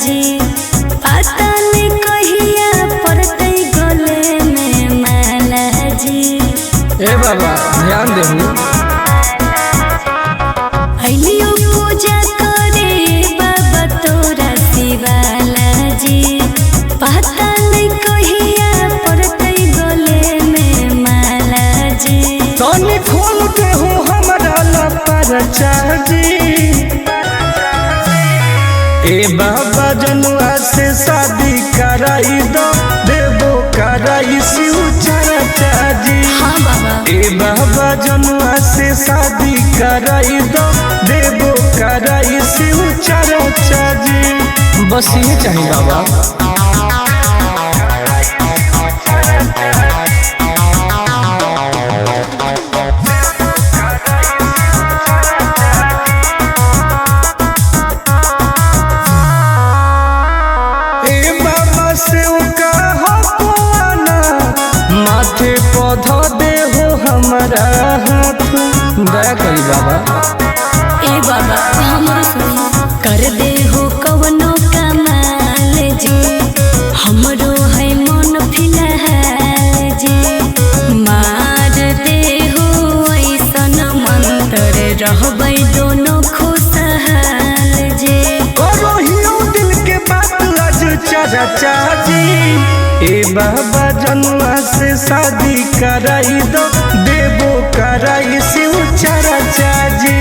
जी, पता नहीं कहिया पड़तै गले में माला जी। ए बाबा ध्यान देहू। अइलियो पूजा करे बाबा तोरा शिवाला जी, पता नहीं कहिया पड़तै गले में माला जी। तनी खोल देहू हमरा लपर चाची। ए बाबा जनुआ से शादी कराई दो, देबो कराई शिव चरचा जी। हाँ बाबा। ए बाबा जनुआ से शादी कराई दो, देबो कराई शिव चरचा जी। बस ये चाहिए बाबा। माथे पौधा दे हो हमारा हाथ, दया करी बाबा। ए बाबा हमरो सुनी कर दे हो कवनो कमाल जी, हमरो है मन फिलहाल जी। मार दे हो ऐसन मंत्र रहबै दोनों खुशहाल जी। करो हियो दिल के बात आज चाचा जी। ए बाबा जनुआ से शादी कराई दो, देबो कराई शिव चरचा जी।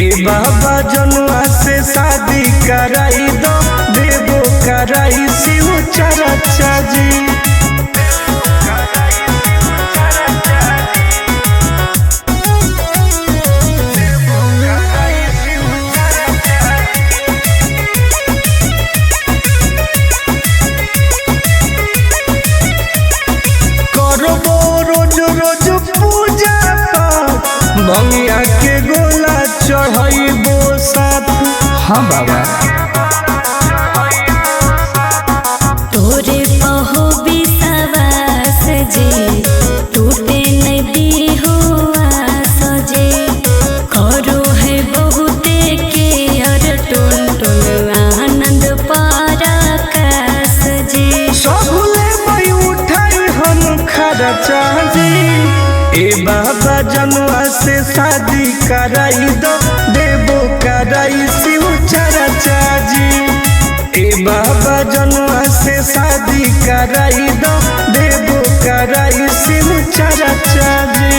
ए बाबा जनुआ से शादी कराई दो, देबो कराई शिव चरचा जी। रोज रोज पूजा भंगिया के गोला चढ़ाइबो साथ। हाँ बाबा। तोरे पहो विश्वास जी, टूटे नहीं दीहो आस जी। करो है बहुते के अर टुन टुन आनंद पराकाश जी। सबले मई उठाई हम खर्चा जी। ए बाबा जनुआ से शादी कराई दो, देबो कराई शिव चरचा जी। ए बाबा जनुआ से शादी कराई दो, देबो कराई शिव चरचा जी।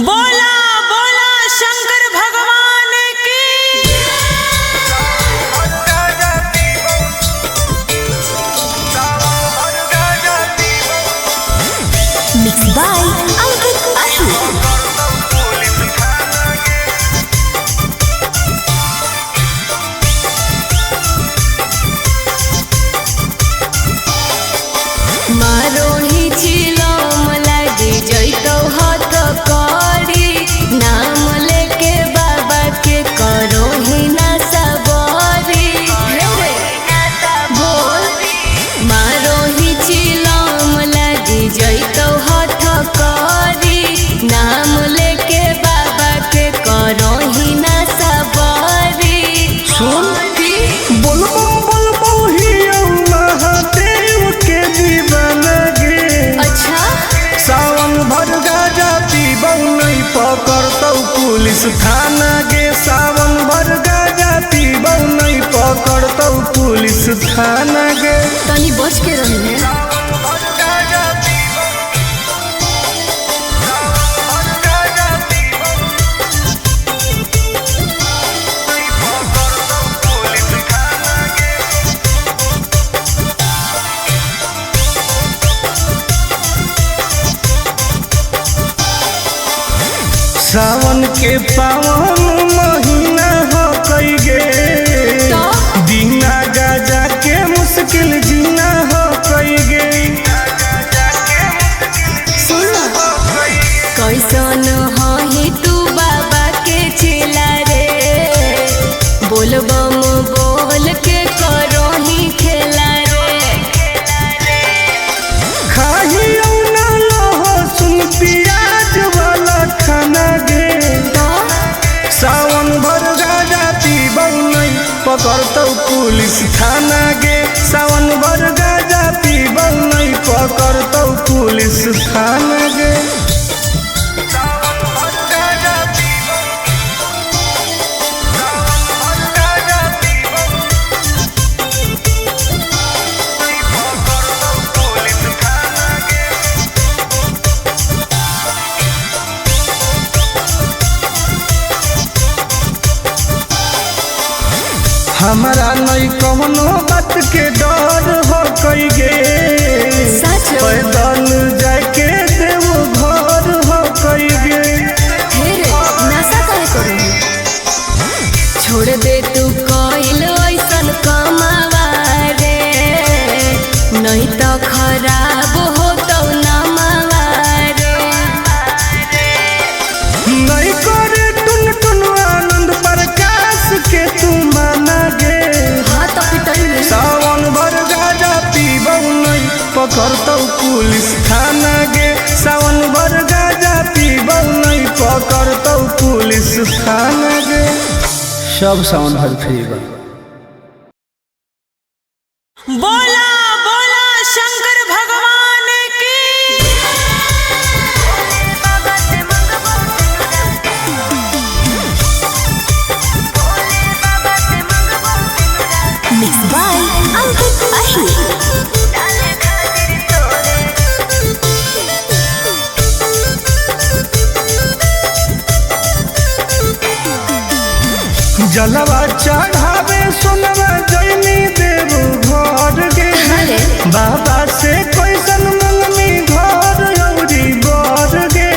बोला बोला शंकर भगवान की। Mix by Ankit Ahir. मारो ही चिलम लागी जैतौ हथ करी, नाम लेके बाबा के करो ही ना सबरी। बोल मारो ही चिलम लागी जैतौ हथ करी, नाम लेके बाबा के करो ही ना सबरी। सुन बोलबो बोलबो ही महादेव के दीवाना गे। अच्छा। सावन भर गाजा पीबौ नहीं पकड़तौ पुलिस थाना गे। सावन भर गाजा पीबौ नहीं पकड़तौ पुलिस थाना गे। तनी बच के रही। सावन के पावन महीना हो कई गे, बिना गाजा के मुश्किल जीना हो कई गे। सुन कैसन हही तू बाबा के चेला रे, बोलबम बोल के करोही खेला रे। खाही ना लहसुन प्याज वाला खाना गे, सावन भर पुलिस थाना गे। हमारा नहीं कवनो बात के डर हो कई गे। सच? पैदल जाके देव घर हो कई गे। हे रे, नशा काहे करू? छोड़ दे तू कइल ऐसन कमावा रे, नहीं तो खराब हो तो नमावा रे। नहीं करे टुन टुन आनंद प्रकाश के तू माना गे। हाँ तो पिटई। सावन भर गाजा पीबौ नहीं पकड़तौ पुलिस थाना गे। सावन भर गाजा पीबौ नहीं पकड़तौ पुलिस थाना गे। सब सावन भर फ्री बा। बोला बोला शंकर भगवान की। मिक्स बाय अंकित अहिर। जलवा चढ़ावे सोनवा जैनी देव घर गे। अरे। बाबा से कैसन मंगनी घर औरी बर गे।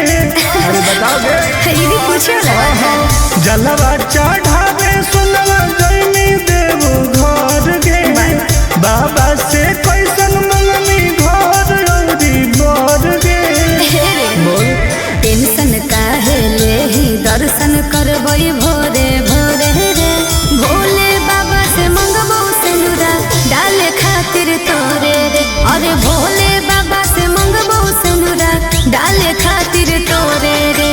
अरे बताओ गे। ये भी पूछे वाला बात है। जलवा चढ़ावे सोनवा जैनी देव घर गे। बाबा से कैसन मंगनी घर औरी बर गे। हे रे, टेंशन काहे लेही, दर्शन करबै भोरे भोरे रे। भोले बाबा से मंगबो सिनुरा डाले खातिर तोरे रे। अरे भोले बाबा से मंगबो सिनुरा डाले खातिर तोरे रे।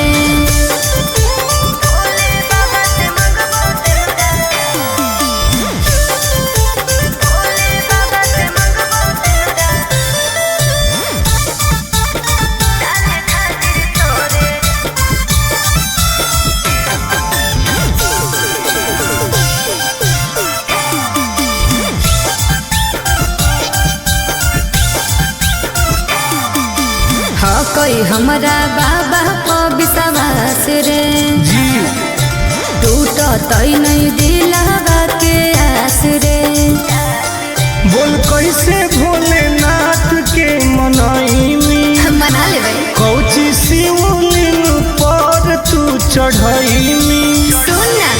हाँ कोई हमरा बाबा पर विश्वास रे। जी। टूटत नहीं दिलवा के आस रे। बोल कैसे भोलेनाथ के मनैमी। मना लेबै। कौची शिवलिंग पर तू चढ़ैमी। सुन ना,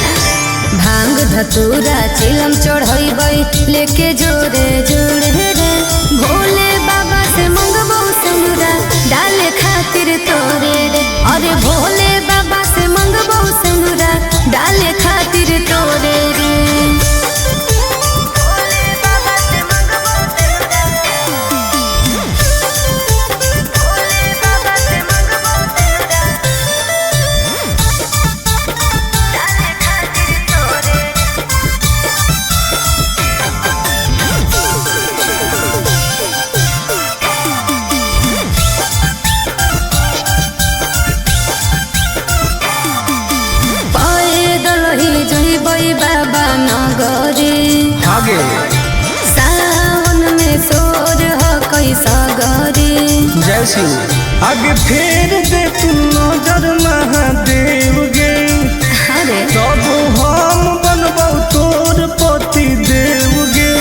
भांग धतूरा चिलम चढ़ैबै लेके जोरे जोरे रे। भोले बाबा से मंगबो सिनुरा डाले खातिर तोरे रे। अरे भोले बाबा से मंगबो सिनुरा डाले खातिर तोरे रे। पैदल ही जइबै बाबा नगरे। आगे। सावन में सोर हो कैसा गरे। जय शिव। आगे फेर दे तू नजर महादेव गे। अरे। तब हम बनबौ तोर पति देव गे।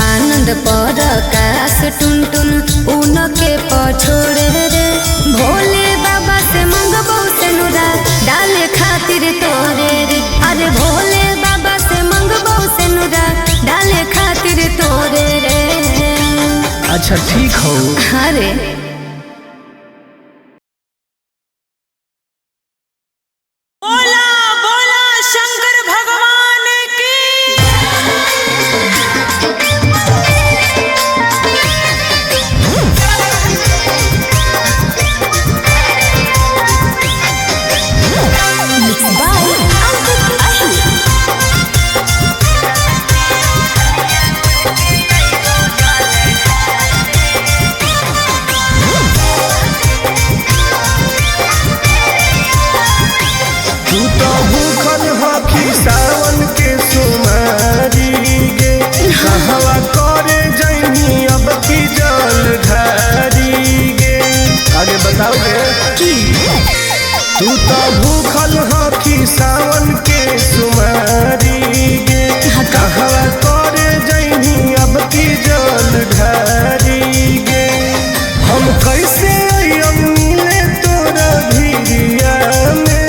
आनंद पर काश टुन टुन उनके पछोड़े रे। भोले बाबा से मंगबो सिनुरा डाले खातिर तोरे रे। अरे भोले बाबा से मंगबो सिनुरा डाले खातिर तोरे रे। अच्छा ठीक हो। अरे। बोला बोला शंकर भगवान की। मिक्स बाय अंकित अहिर। बताओ रे की तू तो भूखल हखी सावन के सुमारी गे। कहवा करे जइनी अब की जल ढारी गे। हम कैसे अइब मिले तोरा भिरिया में।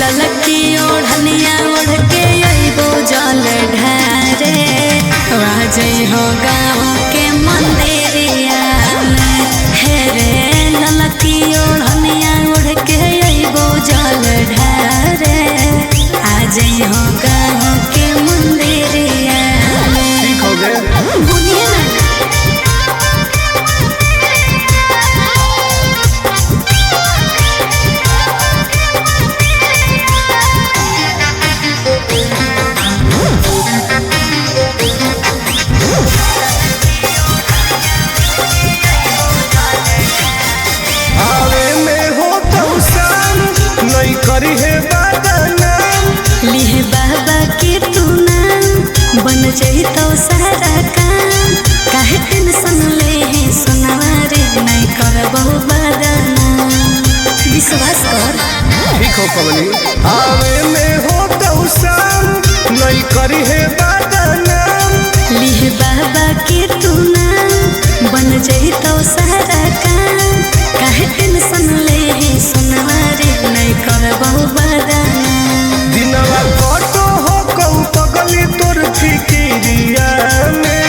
ललकी ओढ़निया ओढ़ के अइबो जल ढारे, जई हो गाँव के मंदिरिया में। हे रे ललकी ओढ़निया ओढ़ के अइबो जल ढारे, आ जई हो गाँव के मंदिरिया में। ठीक हो गए। बोलिए ना। आवे में हो तो शाम नहीं करी है बदनाम। लिहे बाबा के तू नाम, बन जाई तो सारा काम। काहे टेंशन ले है सोनवा रे, नहीं करबो बदनाम। विश्वास कर। ठीक हो पवनी। आवे में हो तो शाम नहीं करी है बदनाम। लिहे बाबा के तू नाम, बन जाई तो सारा काम। काहे टेंशन ले है सोनवा रे, नहीं करबो बदनाम। दिनवा कटो हो कौ पगली तोर फिकिरिया में।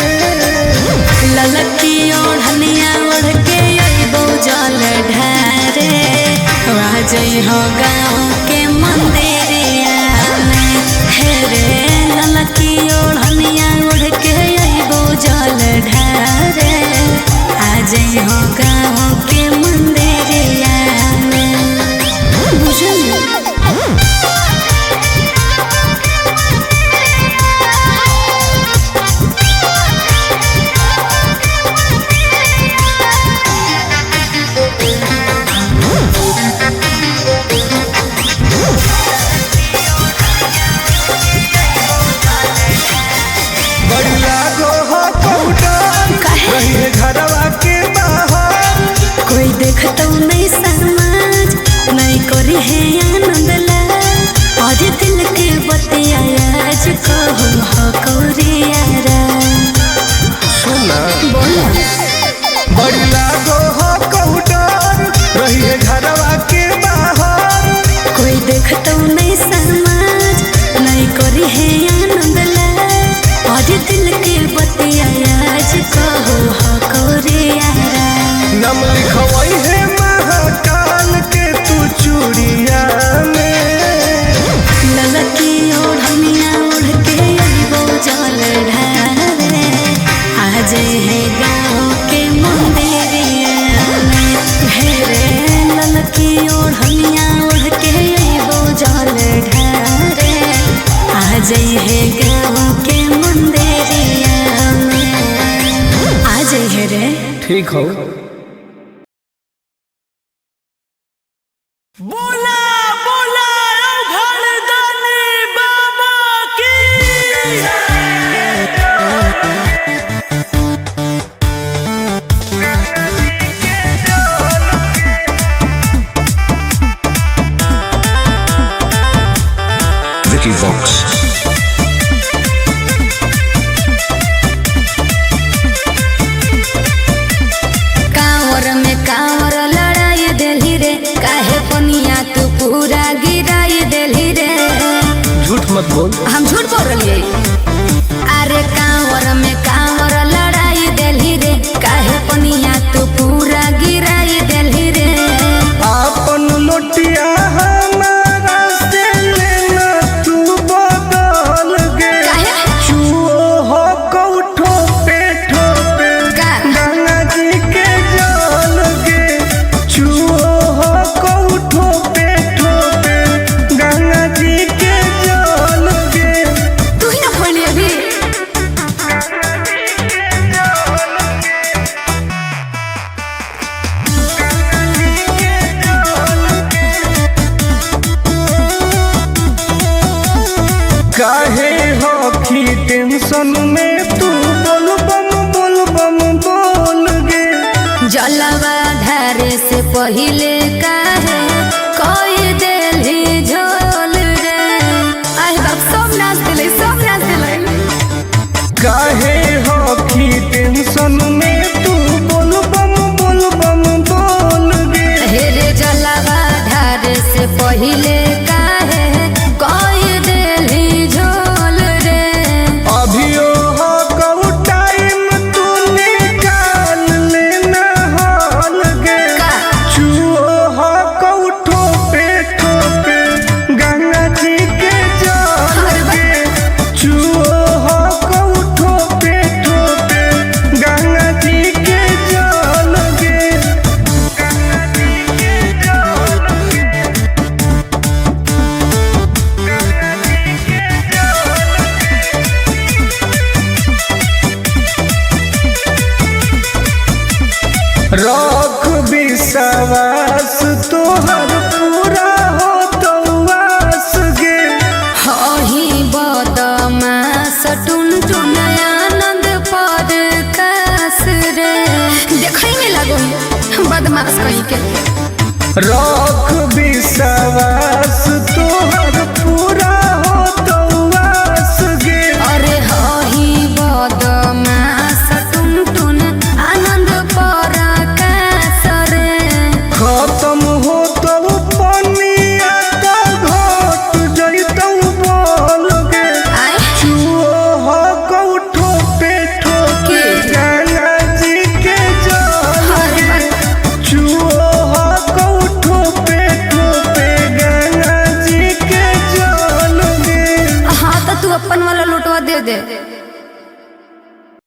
ललकी ओढ़निया ओढ़ के अइबो जल ढारे, जई हो गाँव के मंदिरिया में। हे रे ललकी ओढ़निया ओढ़ के अइबो जल ढारे, आ जई हो गाँव के मंदिरिया में। बुझल? बड़ी लागो हो कौडर काहे? रही है घरवा के बाहर। कोई देखतो नहीं समाज, नहीं करी है आनंद लाल। और दिल के बतिया आज कहो हो कौरियारा। सुना बोला। बड़ी लागो हो कौडर रही है घरवा के बाहर। कोई देखतो नहीं समाज, नहीं करी है आनंद लाल। और दिल के बतिया आज कहो हो कौरियारा। नाम लिखवई है महाकाल के तू चूड़िया में। ललकी ओढ़निया ओढ़ के अइबो जल ढारे, आ जई है गाँव के मंदिरिया में। हे रे ललकी ओढ़निया ओढ़ के अइबो जल ढारे, आ जई है गाँव के मंदिरिया में। आ जई है रे। ठीक हो। बोला बोला घरदानी बाबा की। Vicky Vox. कांवर में कांवर लड़ाई देली रे, काहे पनिया तू पूरा गिराई देली रे। झूठ मत बोल। हम झूठ बोल रही? अरे कांवर में कांवर लड़ाई देली रे, काहे पनिया तू पूरा गिराई देली रे। आपन लोटिया हमारा से लेना तू बदल गे। काहे? चुओ हो कौठो पे ठोपे का? गंगा जी के जल गे। चुओ हो कौठो पे ठोपे गंगा जी के जल गे। तू ही ना फोड़ जलवा ढारे से पहिले काहे कोई देली झोल रे। आय बाप, सब नाच दिले, सब नाच दिले। काहे होखी टेंशन में तू बोल बम बोल बम बोल गे। हे रे जलवा ढारे से पहिले काहे कोई देली झोल रे। अभियो हो कहू टाइम तू निकाल लेना हाल गे। का? चुओ हो कहू ठोपे ठोपे गंगा जी के जल गे। चुओ हो कहू ठोपे ठोपे गंगा जी के जल गे। गंगा जी के जल गे। गंगा जी के जल गे। रख विश्वास तोहर पूरा हो तो आस गे। हही बदमाश टुन टुन आनंद पर कास रे। देखै में लागो बदमाश कहीं के। रख विश्वास